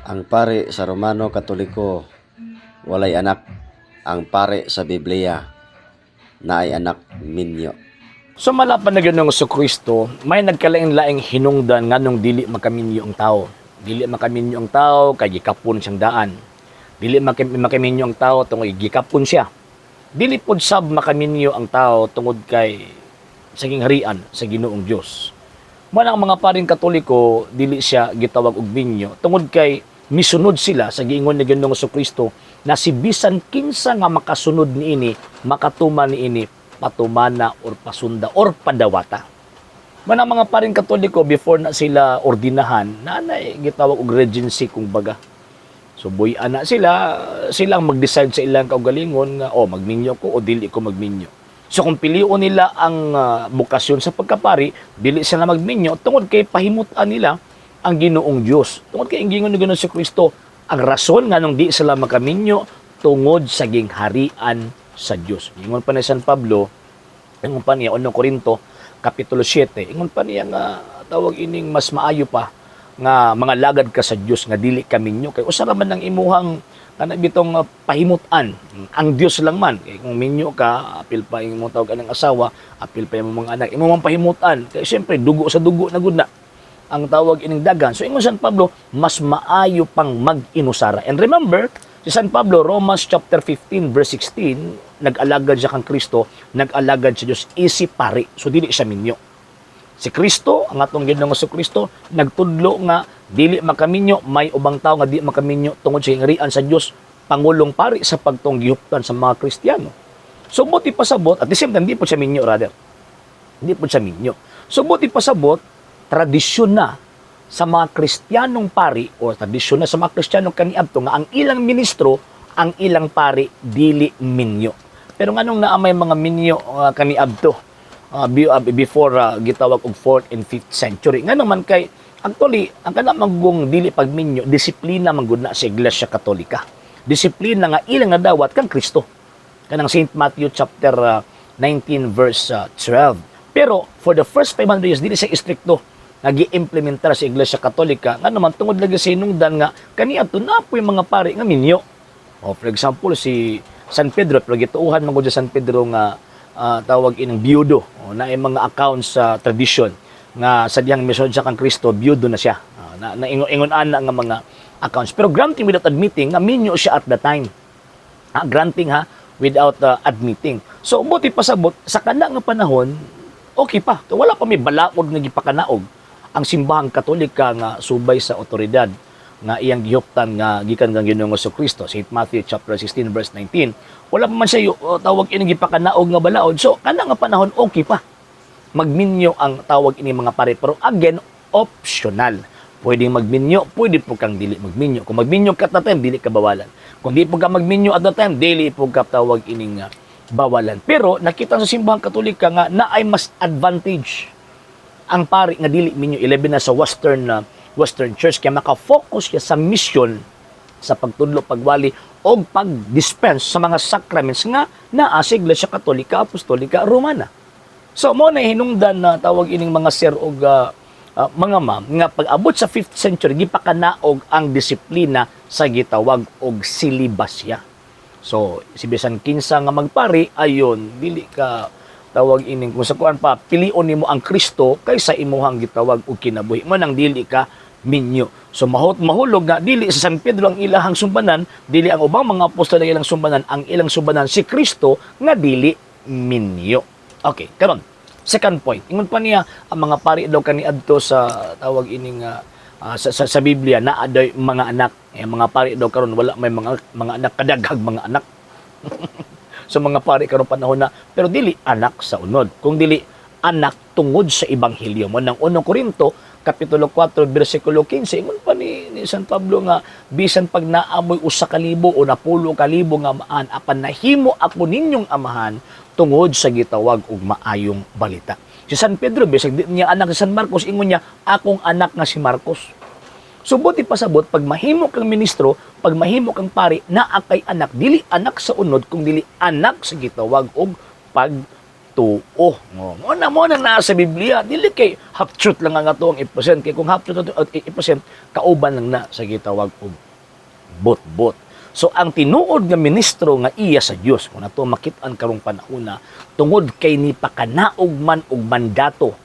Ang pare sa Romano Katoliko walay anak. Ang pare sa Biblia naay anak, minyo. So malapan na Ginoong Kristo, may nagkalain-laing hinungdan nganong dili makaminyo ang tao. Dili makaminyo ang tao kay gikapon siyang daan. Dili makaminyo ang tao tungod gikapon siya. Dili pod sab makaminyo ang tao tungod kay sa gingharian sa Ginoong Dios. Man ang mga paring Katoliko, dili siya gitawag og minyo tungod kay misunod sila sa giingon ni Ginoong Kristo na si bisan kinsa nga makasunod niini, makatuman niini, patumana or pasunda or padawata. Man ang mga paring Katoliko, before na sila ordinahan, naanay gitawag og regency kung baga. So buy-an na sila, silang mag-decide sa ilang kaugalingon nga oh, magminyo ko o dili ko magminyo. So kung pilion nila ang bokasyon sa pagkapari, dili sila magminyo tungod kay pahimutan nila ang Ginoong Dios. Tungod kay ang giingon ni Ginoong si Kristo, ang rason nganong di sila makaminyo tungod sa gingharian sa Dios. Ingon pa ni San Pablo, ingon pa niya 1 Korinto kapitulo 7, ingon pa niya nga tawag ining mas maayo pa nga mga lagad ka sa Dios nga dili ka minyo kay usa ra man ang imuhang kana bitong pahimutan, ang Dios lang man. Kay kung minyo ka, apil pa imong tawag anang asawa, apil pa imong mga anak, imong mang pahimutan kay siyempre dugo sa dugo na gud na ang tawag ining dagan. So ingon San Pablo, mas maayo pang mag-inusara. And remember, si San Pablo, Romans chapter 15 verse 16, nag-alagad siya kang Kristo, nag-alagad sa Dios isip pari. So dili siya minyo. Si Kristo, ang atong Ginoong Kristo, nagtudlo nga dili makaminyo, may ubang tao nga di makaminyo tungod sa gingharian sa Dios, pangulong pari sa pagtong gihuptan sa mga Kristiyano. So buti pasabot, at the same time, di po siya minyo rather. Hindi po siya minyo. So buti pasabot, tradisyon na sa mga Kristiyanong pari o tradisyon na sa mga Kristiyanong kaniadto nga ang ilang ministro, ang ilang pari dili minyo. Pero nganong naa may mga minyo kaniadto before gitawag og 4th and 5th century? Ngano man kay actually ang kana manggong dili pagminyo, disiplina man gud na sa Iglesia Katolika. Disiplina nga ilang nadawat kang Kristo. Kanang St. Matthew chapter 19 verse 12. Pero for the first 500 years, dili siya istrikto nga gi-implementar sa Iglesia Katolika, nga naman tungod lagi sa hinungdan nga kaniadto na po yung mga pari nga minyo. O for example, si San Pedro, pero gituohan man gud sa San Pedro nga tawag ining biyudo. O, na mga accounts sa tradition nga sa diyang misunod siya kang Kristo, biyudo na siya. Na ingon ana nga mga accounts. Pero granting without admitting nga minyo siya at the time. Ha, granting ha, without admitting. So buti pasabot sa kana nga panahon, okay pa. Wala pa may balaod nga gipakanaog ang Simbahang Katolika nga subay sa otoridad nga iyang gihuptan nga gikan kang Ginoong Kristo, St. Matthew chapter 16 verse 19. Wala pa man siya tawag ini gipakanaog nga balaod. So kana nga panahon, okay pa magminyo ang tawag ini mga pare, pero again, optional. Pwedeng magminyo, pwede po kang dili magminyo. Kung magminyo ka at that time, dili ka bawalan. Kung di po ka magminyo at that time, dili po ka tawag ining bawalan. Pero nakita sa Simbahang Katolika nga na ay mas advantage ang pari nga dili minyo, 11 na sa Western Church, kaya maka-focus siya sa mission, sa pagtudlo, pagwali o pag-dispense sa mga sacraments nga naa sa Iglesia Katolika Apostolika Romana. So mo na hinungdan na tawag ining mga sir og mga ma'am nga pag-abot sa 5th century, gipakanaog ang disiplina sa gitawag og silibasya. So si bisan kinsa nga magpari, ayon dili ka tawag ining kung sa kuan pa, pilion nimo ang Kristo kaysa imuhang gitawag og kinabuhi mo nang dili ka minyo. So mahot mahulog nga dili sa San Pedro ang ilahang sumbanan, dili ang ubang mga apostol ang ilang sumbanan, ang ilang sumbanan si Kristo nga dili minyo. Okay, karon second point. Ingon pa niya, ang mga pari daw kaniadto sa tawag ining sa Biblia na adoy mga anak. Eh, mga pari daw karon wala may mga anak, kadaghag mga anak. So mga pari karon panahon na, pero dili anak sa unod. Kung dili anak tungod sa ebanghelyo mo ng 1 Korinto kapitulo 4 bersikulo 15, ingon pa ni San Pablo nga bisan pag naamoy 1,000 o 10,000 nga amahan, apan nahimo ako ninyong amahan tungod sa gitawag og maayong balita. Si San Pedro, bisag di niya anak si San Marcos, ingon niya, "Akong anak nga si Marcos." So buti pasabot, pag mahimo kang ministro, pag mahimo kang pari, naa kay anak, dili anak sa unod, kung dili anak sa gitawag og pagtuo. Pagtuo. Mo na naa sa Biblia. Dili kay half truth lang ang ato ang i-present. Kay kung half truth ato i-present, kauban lang na sa gitawag og bot-bot. So ang tinuod nga ministro nga iya sa Dios, kung ato makit-an karong panahona, tungod kay ni pakanaog man og mandato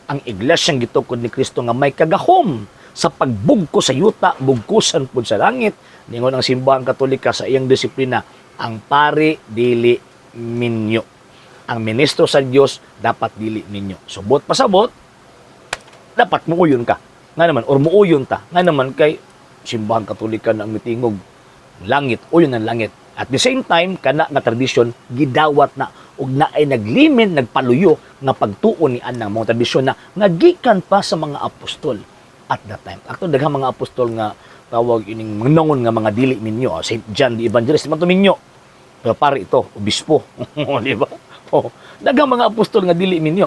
ang iglesyang gitukod ni Kristo nga may kagahom sa pagbugko sa yuta, bugkusan pud sa langit. Ningon ang Simbahang Katolika sa iyang disiplina, ang pari dili minyo. Ang ministro sa Dios dapat dili minyo. Subot pasabot, dapat muuyon ka. Nga naman, or muuyon ta. Nga naman kay Simbahang Katolika na ang mitingog langit, uyon ang langit. At the same time, kana nga tradisyon gidawat na ug naay naglimin, nagpaluyo nga pagtuo ni anang mga tradisyon na nga gikan pa sa mga apostol at that time. Actually, daghang mga apostol nga tawag ining mga nga mga dili minyo. Saint John the Evangelist man to minyo. Pero pare ito, obispo. Di ba? Oh, daghang mga apostol nga dili minyo.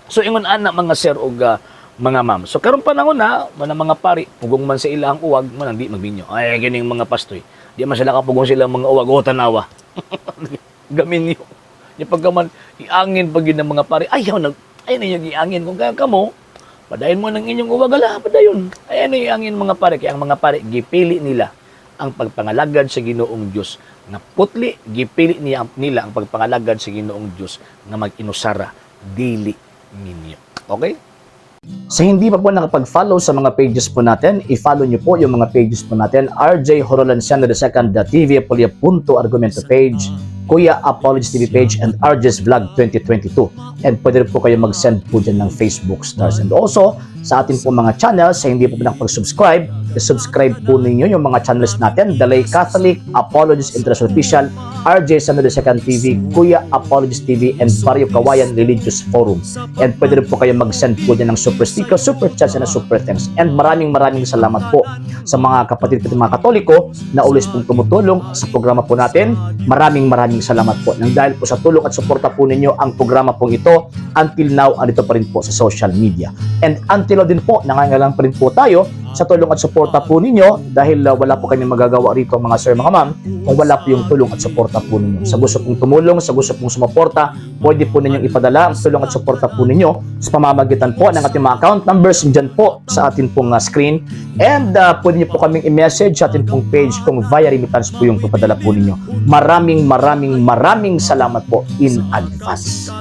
So ingon ana, mga sir og mga ma'am. So karon panahon na, mga mga pari pugong man sa ilang uwag man di magminyo. Ay, ganing mga pastoy. Di man sila kapugong sila mga uwag o tanawa. Gaminyo. Di pagka man iangin pag yun ng mga pari, ayaw nag ay na yung iangin kung kaya kamo padayon mo ng inyong uwag, ala padayon. Ay na iangin mga pari, kaya ang mga pari gipili nila ang pagpangalagad sa Ginoong Dios nga putli, gipili nila ang pagpangalagad sa Ginoong Dios nga mag-inusara, dili minyo. Okay? Sa hindi pa po nakapag-follow sa mga pages po natin, i-follow nyo po yung mga pages po natin. RJ Horolanciano II, TV Apolia Punto Argumento page, Kuya Apologies TV page, and RJ's Vlog 2022. And pwede rin po kayo mag-send po dyan ng Facebook stars. And also, sa atin po mga channels, sa hindi po nakapag-subscribe, i-subscribe po ninyo yung mga channels natin: The Lay Catholic, Apologies International Official, RJ Samuel II TV, Kuya Apologies TV, and Barrio Kawayan Religious Forum. And pwede rin po kayo mag-send po dyan ng super sticker, super chats, and super thanks. And maraming maraming salamat po sa mga kapatid ko, mga Katoliko na always pong tumutulong sa programa po natin. Maraming maraming salamat po. Nang dahil po sa tulong at suporta po ninyo, ang programa pong ito until now andito pa rin po sa social media. And until now din po, nangangailangan pa rin po tayo sa tulong at suporta po ninyo dahil wala po kami magagawa rito, mga sir, mga ma'am, kung wala po yung tulong at suporta po ninyo. Sa gusto pong tumulong, sa gusto pong sumuporta, pwede po ninyong ipadala ang tulong at suporta po ninyo sa pamamagitan po ng ating mga account numbers dyan po sa atin pong screen. And pwede niyo po kaming i-message sa atin pong page kung via remittance po yung papadala po ninyo. Maraming maraming maraming salamat po in advance.